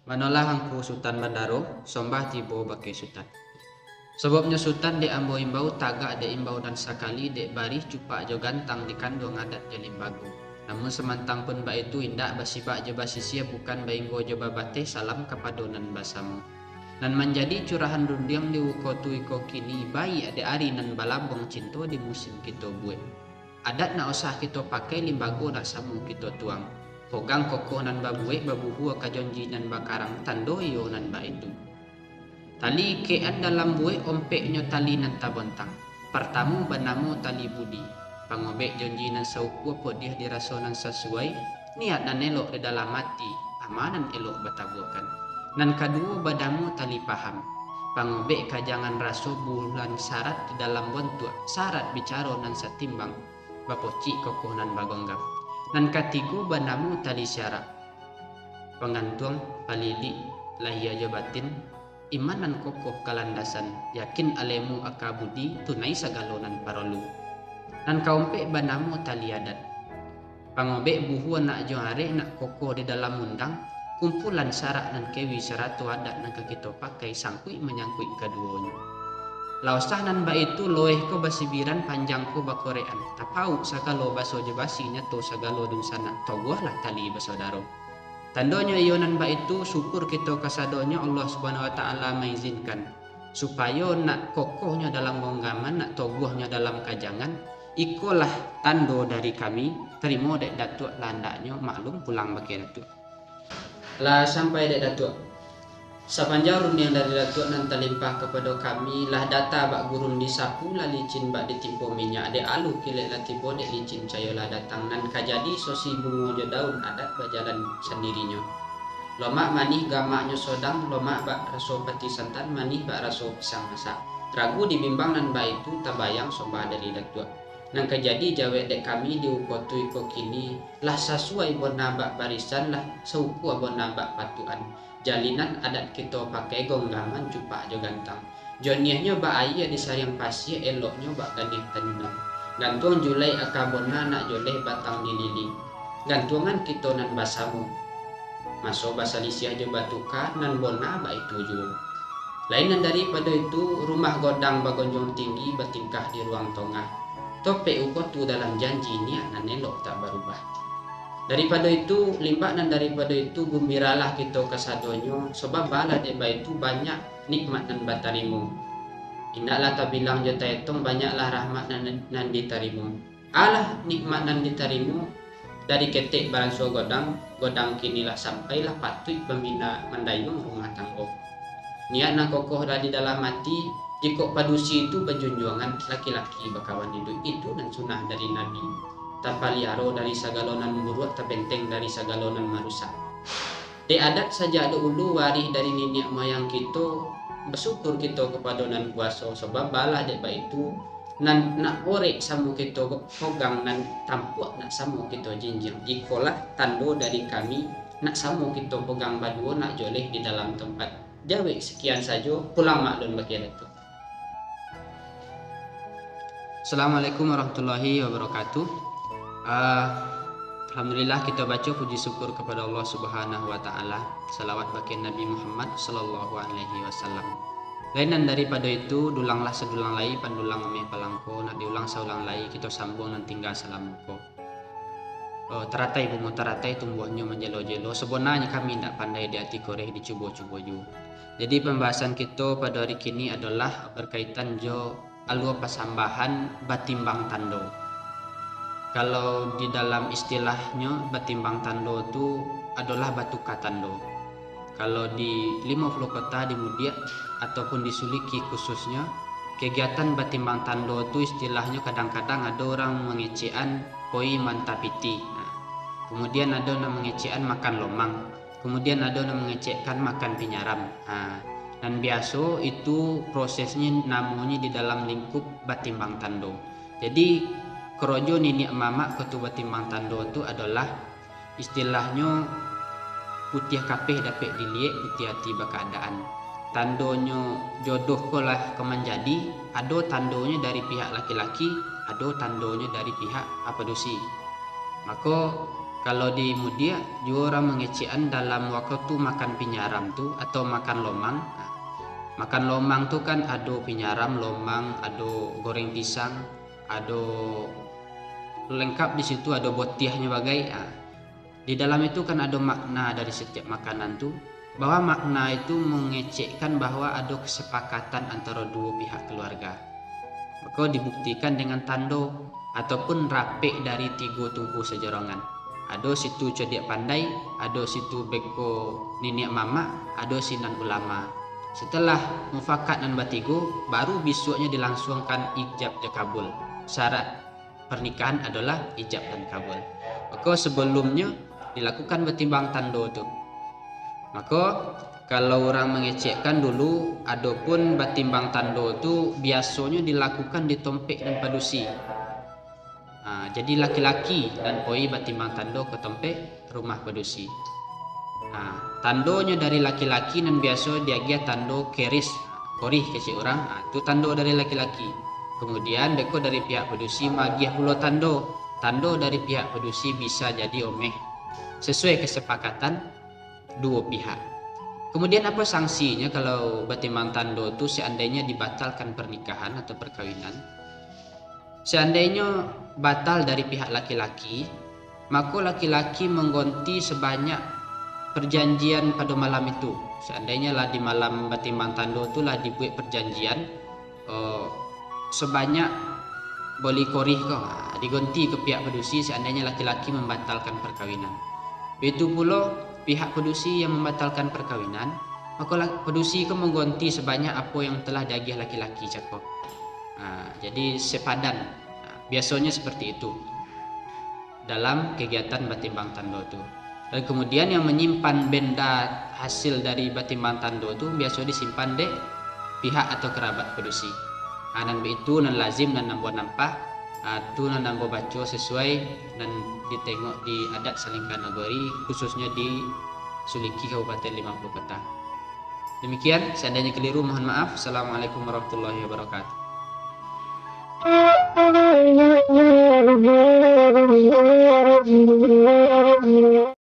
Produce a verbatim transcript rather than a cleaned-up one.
Manolah Angku Sutan Bandaro, sombah tibo bakeh Sutan. Sobabnyo Sutan dek ambo imbau, tagak dek imbau nan sakali, dek barih cupak jo gantang dikanduang adat jo limbago. Namun samantang pun baitu, indak basibak jo basisia, bukan bainggo jo babateh, salam kapado nan basamo. Nan manjadi curahan rundiang di uko tu iko kini, baiak dek ari nan balabuang cinto di musim kito buek. Adat nak usah kito pakai, limbago nak samo kito tuang. Pogang kokoh nan babuek, babuhua ka janji nan bakarang, tando iyo nan baitu. Tali ikekan dalam buek, ompeknyo tali nan tabontang. Partamo banamo tali budi. Pangobek janji nan saukua, podiah di raso nan sasuai, niat nan elok di dalam ati, ama nan elok batabuakan. Nan kaduo banamo tali paham. Pangobek kajangan raso, bulan sarat di dalam bontuak, sarat bicaro nan satimbang, bapocik kokoh nan bagonggam. Nan katigo banamo tali syarak. Panggantuang, palilik, lahia jo batin, iman nan kokoh kalandasan, yakin alemu aka budi, tunai sagalo nan paralu. Nan kaompek banamo tali adat. Pangobek buhua nak jo arek, nak kokoh di dalam undang, kumpulan syarak nan kewi sarato adat nan ka kito pakai sangkuik manyangkuik kaduonyo. Lah usah nan baitu, loeh ko basibiran, panjang ko bakorekan, tapauk sagalo baso jo basi, nyato sagalo dunsanak, toguahlah tali basodaro. Tandonyo iyo nan baitu, syukur kito kasadonyo Allah Subhanahu Wa Taala maizinkan, supayo nak kokohnyo dalam gonggaman, nak toguahnyo dalam kajangan. Ikolah tando dari kami, tarimo dek Datuak, lah andaknyo maklum pulang bakeh Datuak. Lah sampai dek Datuak. Sapanjang rundiang dari Datuak nan talimpah kapado kami, lah data bak gurun disapu, lah licin bak ditimpo minyak, dek aluh kilek lah tibo, dek licin cayo lah datang, nan ka jadi sosi bungo jo daun, adat bajalan sandirinyo. Lomak manih gamaknyo sodang, lomak bak raso pati santan, manih bak raso pisang masak. Ragu dibimbang nan baitu, tabayang sombah dari Datuak. Nan ka jadi jawek dek kami di uko tu iko kini, lah sasuai bona bak barisan, lah saukua bona bak patukan. Jalinan adat kito pakai, gonggaman cupak jo gantang. Joniahnyo bak aia di sariang pasia, eloknyo bak ganiah tanyunang. Gantuang julai aka bona, nak joleh batang dilili. Gantuangan kito nan basamo. Maso basalisiah jo batuka, nan bona baitu juo. Lain nan daripado itu, rumah godang bagonjong tinggi, batingkah di ruang tongah. Topek uko tu dalam janji, niat nan elok tak barubah. Daripado itu, limbak nan daripado itu, gumbiralah kito kasadonyo, sabab baalah dek baitu banyak nikmat nan batarimo. Indaklah tabilang jo taetong, banyaklah rahmat nan, nan ditarimo. Alah nikmat nan ditarimo, dari ketek baransua godang, godang kini lah sampai, lah patuik bambina mandayuang rumah tanggo. Niat nan kokoh lah di dalam ati, jikok padusi tu bajunjuangan, laki-laki bakawan iduik, itu nan sunnah dari Nabi. Tapaliaro dari sagalo nan buruak, tabenteng dari sagalo nan marusak. Dek adat sajak daulu warih dari niniak moyang kito, basyukur kito kapado Nan Kuaso, sabab baalah dek baitu, nan nak orek samo kito pogang, nan tampuak nak samo kito jinjiang. Ikolah tando dari kami, nak samo kito pogang baduo, nak joleh di dalam tempat. Jawek sakian sajo, pulang maklum bakeh Datuak. Assalamualaikum warahmatullahi wabarakatuh. Ah, Alhamdulillah, kito baco puji syukur kapado Allah Subhanahu wa Ta'ala. Salawat bakeh Nabi Muhammad sallallahu alaihi wasallam. Lain nan daripado itu, dulanglah sadulang lai, pandulang ameh palangko, nak diulang saulang lai, kito sambuang nan tingga salamo ko. Oh, taratai bungo taratai, tumbuahnyo manjelo-jelo. Sabonanyo kami indak pandai, di ati koreh dicubo-cubo juo. Jadi, pambahasan kito pado ari kini adolah berkaitan jo alua pasambahan batimbang tando. Kalau di dalam istilahnyo, batimbang tando tu adolah batuka tando. Kalau di Limo Puluah Kota, di Mudiak ataupun di Suliki khususnyo, kegiatan batimbang tando tu istilahnyo kadang-kadang ado urang mangecekan koi mantapiti. Nah, kemudian ado nan mangecekan makan lomang. Kemudian ado nan mangecekkan makan pinyaram. Nah, nan biaso itu prosesnyo namonyo di dalam lingkup batimbang tando. Jadi, korojo niniak mamak ko tu batimbang tando tu adolah istilahnyo putiah kapeh dapek diliek, putiah ati bakaadaan. Tandonyo jodoh ko lah ka manjadi, ado tandonyo dari pihak laki-laki, ado tandonyo dari pihak padusi. Mako, kalau di Mudiak, juo urang mangecekan dalam wakatu makan pinyaram tu atau makan lomang. Nah, makan lomang tu kan ado pinyaram, lomang, ado goreng pisang, ado lengkap di situ, ado botiahnyo bagai. Nah, di dalam itu kan ado makna dari setiap makanan tu, bahwa makna itu mangecekkan bahwa ado kesepakatan antara duo pihak keluarga. Mako dibuktikan dengan tando ataupun rapek dari tigo tungku sajorongan. Ado situ codiak pandai, ado situ beko niniak mamak, ado sinan ulama. Setelah mufakat nan batigo, baru bisuaknyo dilangsuangkan ijab jo kabul. Syarat pernikahan adolah ijab dan kabul. Mako sebelumnyo dilakukan batimbang tando tu. Mako, kalau urang mangecekkan dulu, adopun batimbang tando tu biasonyo dilakukan di tompek nan padusi. Ha, jadi laki-laki nan pai batimbang tando ka tompek rumah padusi. Ha, tandonyo dari laki-laki nan biaso diagiah tando keris, korih kecek urang, ha, tu tando dari laki-laki. Kemudian beko dari pihak padusi maagiah pulo tando. Tando dari pihak padusi bisa jadi omeh, sesuai kesepakatan duo pihak. Kemudian apo sangsinyo kalau batimbang tando tu seandainyo dibatalkan pernikahan atau perkawinan? Seandainyo batal dari pihak laki-laki, mako laki-laki manggonti sabanyak perjanjian pado malam itu. Seandainyo lah di malam batimbang tando tu lah dibuek perjanjian, eh, sabanyak boli korih ko, ha, digonti ka pihak padusi seandainyo laki-laki mambatalkan parkawinan. Baitu pulo, pihak padusi yang mambatalkan parkawinan, mako la-, padusi ko manggonti sabanyak apo yang telah diagiah laki-laki cako. Ha, jadi sepadan. Ha, biasonyo seperti itu dalam kegiatan batimbang tando tu. Dan kemudian yang manyimpan benda hasil dari batimbang tando tu biaso disimpan dek pihak atau kerabat padusi. Ha, nan baitu nan lazim nan ambo nampah, ha, tu nan ambo baco sasuai nan ditengok di adat salingka nagori, khususnyo di Suliki Kabupaten Lima Puluh Kota. Demikian, seandainya keliru, mohon maaf. Assalamualaikum warahmatullahi wabarakatuh.